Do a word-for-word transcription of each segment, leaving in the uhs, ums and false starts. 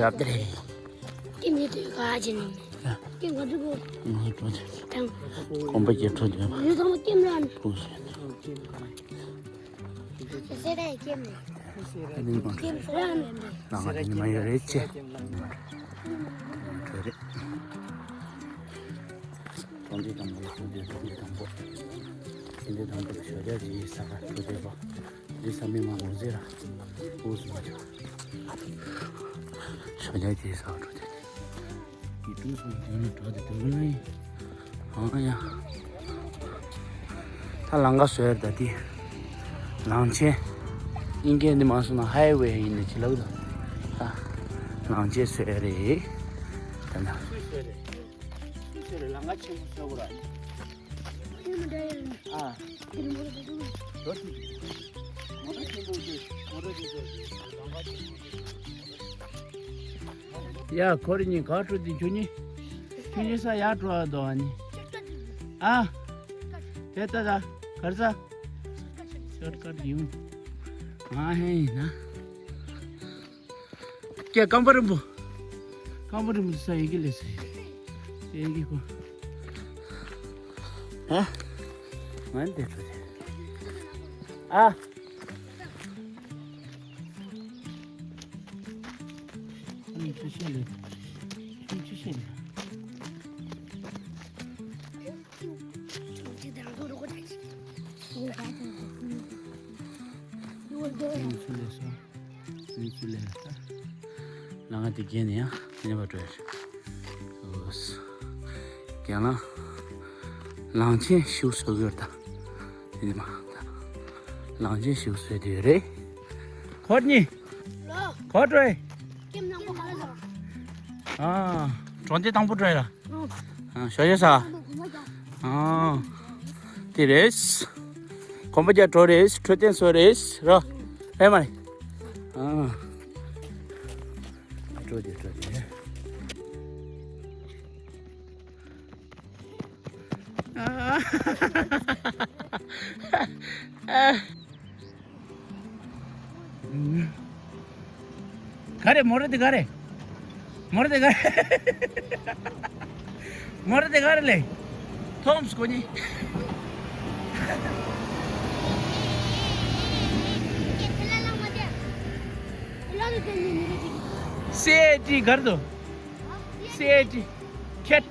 ལབ་དེ་རེད། ཀེམ་ཡོད་དུས་ག་ཅི་ནས། ཀེམ་ག་ཚོད་དགོས། ང་འགྲོ་དེ། དང་། གོམ་པ་རྒྱབ་འགྲོ་དེ། ཡོད་ཚང་མ་ཀེམ་རང་། ཧུ། སེ་ར་ཡི་ཀེམ་རེད། ཨ་ནི་མ། ཀེམ་སེ་ར་ནས་རེད། ནང་ང་དེ་ཉི་མ་ཡོད་རེད་ཅེ། འགྲོ་རེད། གྲོང་སྡེ་དང་པོ་ལ་འགྲོ་དེ། གྲོང་སྡེ་དང་པོ། གྲོང་སྡེ་དང་པོ་ལ་ཞོགས་ཇ་ཅིག་ཟ་ག་འགྲོ་དེ་བ། འདི་ས་མི་མང་པོ་ཟེར་ར། འུ་སུ་མ་ཆོག་ཞོགས་ཇ་ཅིག་ཟ་ག་འགྲོ་དེ། ཡི་ཏུ་སོང་དོན་ལ་འགྲོ་དེ་དོན་ལ་ཡིན། ཨང་ཡ། ད་ལམ་ཁ་བཟོས་རེད་ད་དེ། ལམ་ཆེན། དབྱིན་སྐད་འདི་མ་སོང་ན་ཧའི་ཝེ་ཡིན་ནི་ཅི་ལབ་དང་། ད་ལམ་ཆེན་བཟོས་རེད། ད་ན། སུས་བཟོས་རེད། སུས་བཟོས་རེད། ལམ་ཁ་ཆེན་པོ་བཟོས་པ་རེད། ཨ། མོ་ཊ་ཆེན་པོ་ཞིག་མོ་ཊ་ཆེན་པོ་ཞིག་ཡ། ཁོ་རེ་གཉིས་ག་འགྲོ་དེ་ཁྱོད་གཉིས། ཁྱོད་གཉིས་ས་ཡར་འགྲོ་བ་དོ་ཨ་ནི། ཨ། དེ་ལྟ་ད་གར་ས། ཤོར་ཀཊ་ཡིན། ང་ཧེ་ཡིན་ན། ཀྱེ་རྐང་པ་རིང་པོ། རྐང་པ་རིང་པོ་ས་ཡི་གེ་ལས་ས་ཡི་གེ་གོ། ཧ། ང་འདི་འགྲོ་དེ། ཨ། ཁྱོད་ཆུ་ཤེལ་ལས། ཁྱོད་ཆུ་ཤེལ་ལས། ཁྱོད་ཆུ་ལས་སོ། ཁྱོད་ཆུ་ལས་ད། ལ་ང་དེ་རྒན་ནས་ཡང་ཉེ་བར་འགྲོ་ཡ་ཞིག་ཨོ། རྒན་ལགས། ལམ་ཆེན་ཞིག་བཟོ་གི་ཡོད་ད། དེ་ནི་མ། ལམ་ཆེན་ཞིག་བཟོས་དེ་རེད། ཁོ་གཉིས། ལོ། ཁོ་དྲོས། ཀེམ་ནང་པོ་ག་ལ་ཟ། ཨ། གྲོང་སྡེ་དང་པོ་དྲོས་ལ། ཨ། ཨ། ཞོགས་ཇ་ཟ། ཨ། དེ་རེད། གོམ་པ་རྒྱག་འགྲོ་རེད། འཕྲོད་བསྟེན་བཟོ་རེད་རོ། ཨེ་མ་རེད། ཨ། འགྲོ་དེ་འགྲོ་དེ། ག་རེ་མོ་རེ་དེ་ག་རེ། མོ་རེ་དེ་ག་རེ། མོ་རེ་དེ་ག་རེ་ལེ། ཐོམ་སི་ཀོ་ནི། སི་ཨེ་ཊི་ག་རེ་དོ། སི་ཨེ་ཊི། ཁེཊ།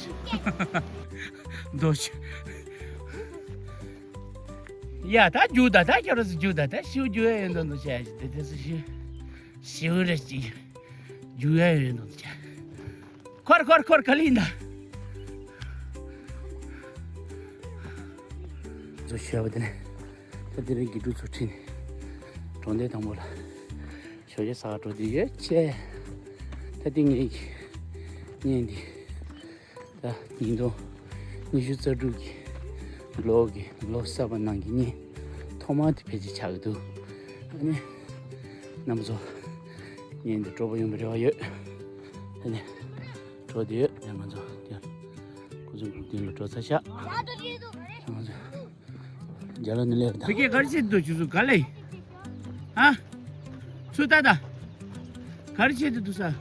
འདོ་ཆུ། ཡ་ད་རྒྱུག་ད་ད་ཁྱོད་རང་ཚོ་རྒྱུག་ད་ད་ཤིའུ་རྒྱུག་ཡ་ཡོད་འདུག་འདུག་བྱ་ཡ་ཞིག་དེ་དེ་ཚོ་ཤིའུ་ཤིའུ་རེ་ཅིག་རྒྱུག་ཡ་ཡོད་འདུག་བྱ། ཁོར་ཁོར་ཁོར་ག་ལི་ཡིན་ད། ཚོ་ཤོད་པ་དེ་ནས་ད་དེ་རིང་གི་འབྲུ་ཚོ་ཁྲིད་ནས་གྲོང་སྡེ་དང་པོ་ལ་ཞོགས་ཇ་ཟ་ག་འགྲོ་དུས་ཡོད་ཆེ། ད་དེ་ངའི་གཉེན་འདི། ད་ཉིས་སྟོང་ཉི་ཤུ་རྩ་དྲུག་གི་ལོ་གི་ལོ་གསར་པ་ནང་གི་གཉེན་ཐོག་མ་དེ་ཕལ་ཆེར་ཆགས་ཀྱི་འདུག་ཨ་ནི་རྣམ་པ་ཚོ་གཉེན་དེ་སྤྲོ་པོ་ཡོང་བའི་རེ་བ་ཡོད། ཨ་ནི་གྲོགས་དེ་ཡོད་ང་ཚོ་དེ་ཁོ་ཚོ་དེ་ལ་འགྲོ་ཚར་ཤག་ང་ཚོ། རྒྱ་ལ་ནི་ལེར་ད། ཕ་གིར་ག་རེ་བྱེད་འདུག་ཁྱོད་ཚོ་ག་ལེ། ཧ། ཚུར་ལྟ་ད། ག་རེ་བྱེད་འདུག་ས།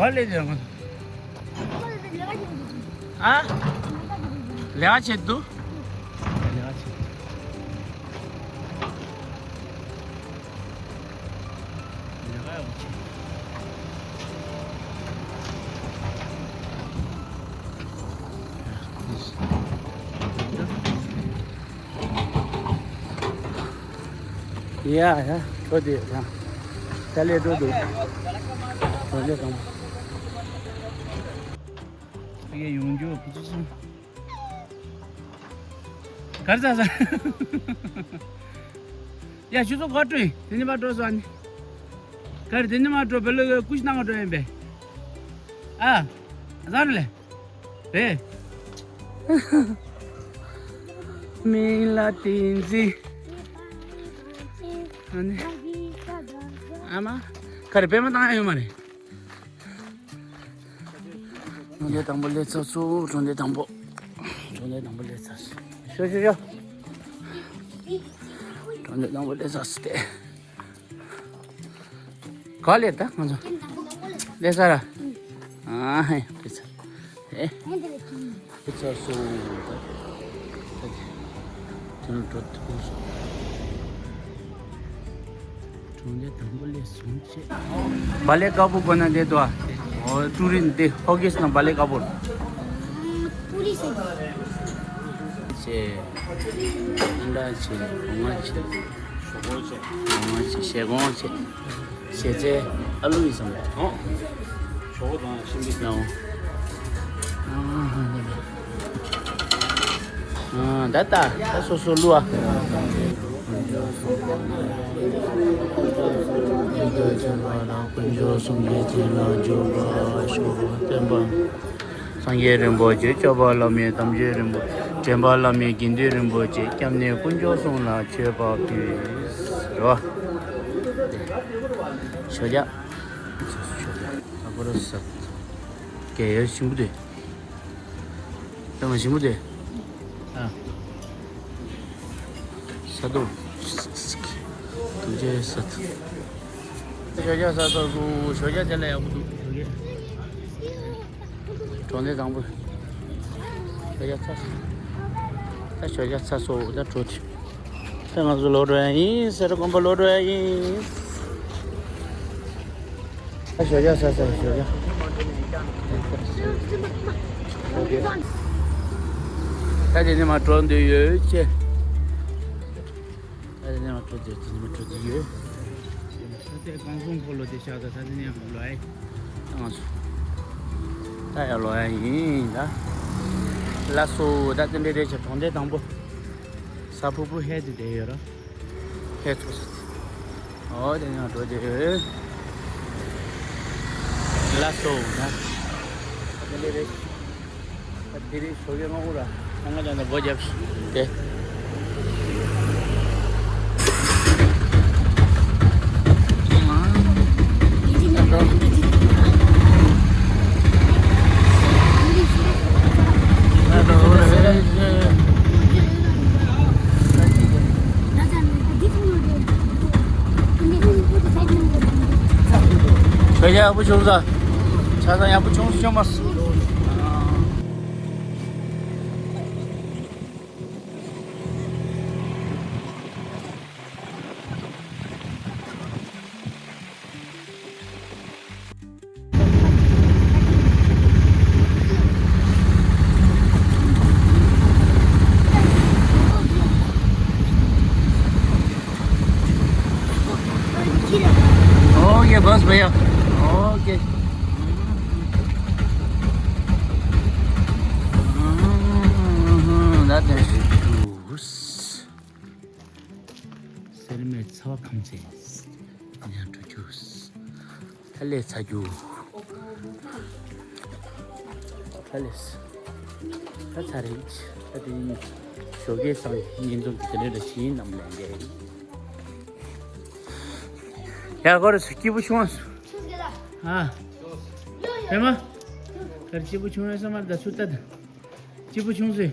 ག་ལེ་ཡོང་། ཨ། ལས་ཀ་བྱེད་འདུག་ལས་ཀ་བྱེད། ཡ་ཡ་འགྲོ་དེ་ཡ། ད་ལས་འགྲོ་འདུག་འགྲོ་འདི་དང་། ཡ་ཡོང་རྒྱུ་བུ་ཚུགས་སོང་། གར་ཟ་ཟ། ཡ་ཞུ་ཚོ་ག་འགྲོ་ཡིན། དེ་ནི་མ་འགྲོ་སོང་ཨ་ནི། གར་དེ་ནི་མ་འགྲོ་བེ་ལོ་གི་ཀུ་ཤི་ནང་འགྲོ་ཡིན་པས། ཨ། ཟ་རེ་ལེ། བེ། མིང་ལ་བསྟན་འཛིན། ཨ་ནི། ཨ་མ། གར་བེ་མ་བཏང་ཡ་ཡོད་མ་རེད། གྲོང་སྡེ་དང་པོ་སླེབས་ཚར་སོང་། གྲོང་སྡེ་དང་པོ། གྲོང་སྡེ་དང་པོ་སླེབས་ཚར་སོང་། ཤོ་ཤོ་ཤོ། ང་ཚོ་དང་པོ་སླེབས་ཚར་སོང་སྟེ། ག་ལེ་ད་ང་ཚོ་སླེབས་ཚར་ར། ཨ་ཧེ་སླེབས་ཚར། ཨེ་སླེབས་ཚར་སོང་ད། ད་དེ་ནས་འགྲོ་ཐུབ་སོང་། གྲོང་སྡེ་དང་པོ་ལས་བཟུང་བྱས། སྦ་ལེ་དཀར་པོ་གོ་ན་འདི་དོ། ཨོ་ཀྲུ་རིན་འདི་ཧོ་གིས་ན་སྦ་ལེ་དཀར་པོ། ཀྲུ་རིན་ཟེར་གྱི། བྱས། ཨན་ད་བྱས། གོང་ང་བྱས། གོང་ང་བྱས། ཞལ་གོང་བྱས། ཞལ་ཚལ་ཨ་ལུ་ཡིན་བསམ་པས། ཨོ། ཞོགས་པ་དང་ཤིང་འབྲས་ནའོ། ཨ་ད་ད་ད་སོ་སོ་བླུག་ཨ། དཀོན་མཆོག་གསུམ་གྱི་རྗེས་ལ་འཇུག་པ་ཞོགས་པ་བསྟན་པ། སངས་རྒྱས་རིན་པོ་ཆེ་སྐྱོབ་པ་བླ་མའི་དམ་ཆོས་རིན་པོ་ཆེ། འདྲེན་པ་བླ་མའི་དགེ་འདུན་རིན་པོ་ཆེ། སྐྱབས་གནས་དཀོན་མཆོག་གསུམ་ལ་མཆོད་པ་ཕུལ། རོ། ཞོ་རྒྱ། ཞོ་རྒྱ། ཨ་ཁོ་ར་ས། རྒྱ་ཡར་ཞིམ་པོ་དེ། ད་མ་ཞིམ་པོ་དེ། ཨ། ས་རྡོ། ཐུགས་རྗེ་ས། ཞོ་རྒྱ་ས་ས་སུ་ཞོ་རྒྱ་དེ་ལ་ཡག་པོ་འདུག་ཞོ་རྒྱ། གྲོང་སྡེ་དང་པོ། ཞོ་རྒྱ་ཚ། ད་ཞོ་རྒྱ་ཚ་སོ་ད་གྲོ་དེ། ད་ང་ཚོ་ལོག་འགྲོ་ཡ་ཡིན། སེ་ར་དགོན་པ་ལོག་འགྲོ་ཡ་ཡིན། ད་ཞོ་རྒྱ་ས་ས་ཞོ་རྒྱ། ད་དེ་ནས་མར་འགྲོ་འདོད་ཡོད་ཅེ། ད་དེ་ནས་མར་འགྲོ་འདོད་དེ་ནས་མར་འགྲོ་འདོད་ཡོད། ད་ལྟའི་གངས་གསུམ་འཁོར་ལོ་དེ་བཞག་ད་ད་དེ་ནས་མར་ལོག་ཨེ། ད་ང་ཚོ་ད་ཡར་ལོག་ཡ་ཡིན་ད། ལགས་སོ་ད་དེ་འདྲ་རེད་ཅེ། གྲོང་སྡེ་དང་པོ། ས་ཕུར་བུ་ཧེ་དེ་བསྡད་ཡོད་ར། ཧེ་ཚོ་ས། ཨོ་དེ་ནས་འགྲོ་རྒྱུ་རེད། ལགས་སོ་ན། དེ་འདྲ་རེད། དེ་རིང་ཞོགས་ཀས་སྔ་པོ་ར། ང་ང་ཅག་ནས་སྒོ་བརྒྱབ་སྟེ། ཞོགས་ཇ་ཡག་པོ་བྱུང་ས། ཆ་ཚང་ཡག་པོ་བྱུང་སོང་མ། ओके बस भैया। Okay. That is juice. སེར་མོའི་ཚ་བ་ཁམས་ཚེ། ཉ་འགྲོ་ཅུས། ད་ལས་ཚ་རྒྱུ། ད་ལས། ད་ཚ་རེད། ད་དེ་ཡིན། ཞོགས་ཀས་སང་ཉིན་འཛོམས་ཀྱི་དེ་འདྲ་འདྲ་ཞིག་ཡིན་ནམ་ལས་འགལ། ཡ་གོ་རེ་སྐྱིད་པོ་བྱུང་བ། ཨ། ཧེ་མ། གར་སྐྱིད་པོ་བྱུང་བས་སམ་མར་ད་ཚུར་ལྟ་ད། སྐྱིད་པོ་བྱུང་ཟེར།